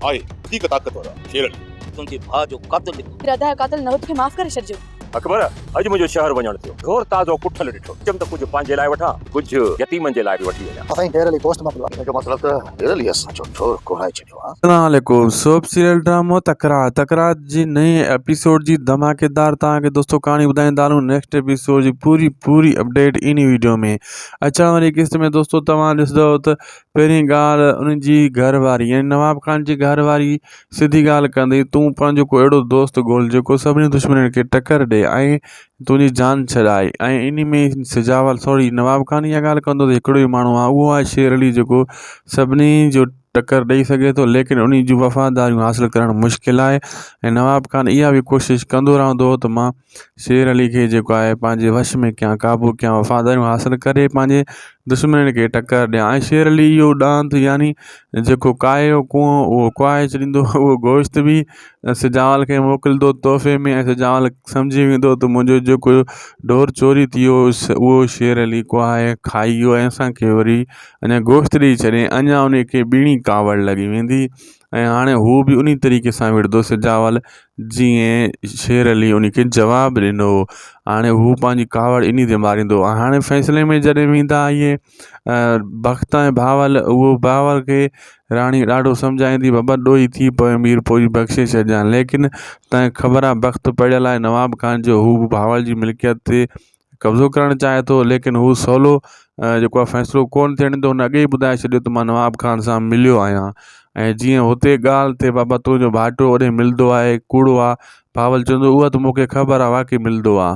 آهي وڌيڪ طاقتور آهي شير علي. تنهنجي ڀاء جو قاتل لکو. ادا قاتل نه توکي معاف ڪري ڇڏجو. اڪبر، اڄ منهنجو شهر وڃڻ ٿيو. ڍور تازو ڪٺل ڏٺو. چيم ته ڪجهه پنهنجي لاء وٺان، ڪجهه يتيمن جي لاء به وٺي وڃان. سائين شير علي گوشت موڪليو آهي. ان جو مطلب ته شير علي اسان جو ڍور ڪهرائي ڇڏيو آهي. السلام عليڪم سوپ سيريل ڊرامو تڪرار تڪرار جي نئين ايپيسوڊ جي ڌماڪيدار توهان کي دوستو ڪهاڻي ٻڌائيندا هلون نيڪسٽ ايپيسوڊ جي پوري پوري اپڊيٽ انهي ويڊيو ۾ اچڻ واري قسط ۾ دوستو توهان ڏسندو ته پهرين ڳالهه ان جي گهر واري يعني نواب خان جي گهر واري سڌي ڳالهه ڪندي تون پنهنجو ڪو اهڙو دوست ڳول جيڪو سڀني دشمنن کي ٽڪر ڏي ۽ تنهنجي جان ڇڏائي ۽ انهي ۾ سجاول سوري نواب خان اها ڳالهه ڪندو ته هڪڙو ئي ماڻهو آهي اهو آهي شير علي جيڪو سڀني جو ٽڪر ڏئي سگهي ٿو ليڪن انهي جون وفاداريون حاصل ڪرڻ مشڪل آهي ۽ نواب خان اها به ڪوشش ڪندو رهندو هو ته مان شير علي کي جيڪو آهي پنهنجي وش ۾ ڪيان قابو ڪيان وفاداريون حاصل ڪري پنهنجي دشمنن کي ٽڪر ڏيان ۽ شير علي اهو ڏاند يعني جيڪو ڪاهيو ڪوئو اهو ڪهائي ڇڏيندو اهو گوشت به سجاول کي موڪليندو تحفي ۾ ۽ سجاول سمجهي ويندو ته منهنجو جيڪو ڍور چوري ٿي ويو اهو شير علي ڪهائي کائي ويو ۽ اسانکي وري اڃا گوشت ڏئي ڇڏي اڃا ان کي ٻيڻي ڪاوڙ لڳي ويندي ۽ هاڻي هو به انهي طريقي سان وڙهندو سجاول جيئن شير علي ان کي جواب ڏنو هاڻي هو پنهنجي ڪاوڙ انهي تي ماريندو هاڻي فيصلي ۾ جڏهن ويندا اهي بخت ۽ بهاول اهو بهاول کي راڻي ڏاڍو سمجهائيندي بابا ڏوهي ٿي پيو مير پوء بخشي ڇڏجان ليڪن تنهن خبر آهي بخت پڙهيل آهي نواب خان جو هو بهاول جي ملڪيت تي قبضو ڪرڻ چاهي ٿو ليڪن هو سولو جيڪو آهي فيصلو ڪونه ٿيڻ ڏيندو هن اڳي ئي ٻڌائي ڇڏيو ته مان نواب خان سان مليو آهيان ۽ جيئن هتي ڳالهه ٿئي بابا تنهنجو ڀائٽو اوڏي ملندو آهي ڪوڙو آهي بهاول چوندو اها ته مون کي خبر آهي واقعي ملندو آهي.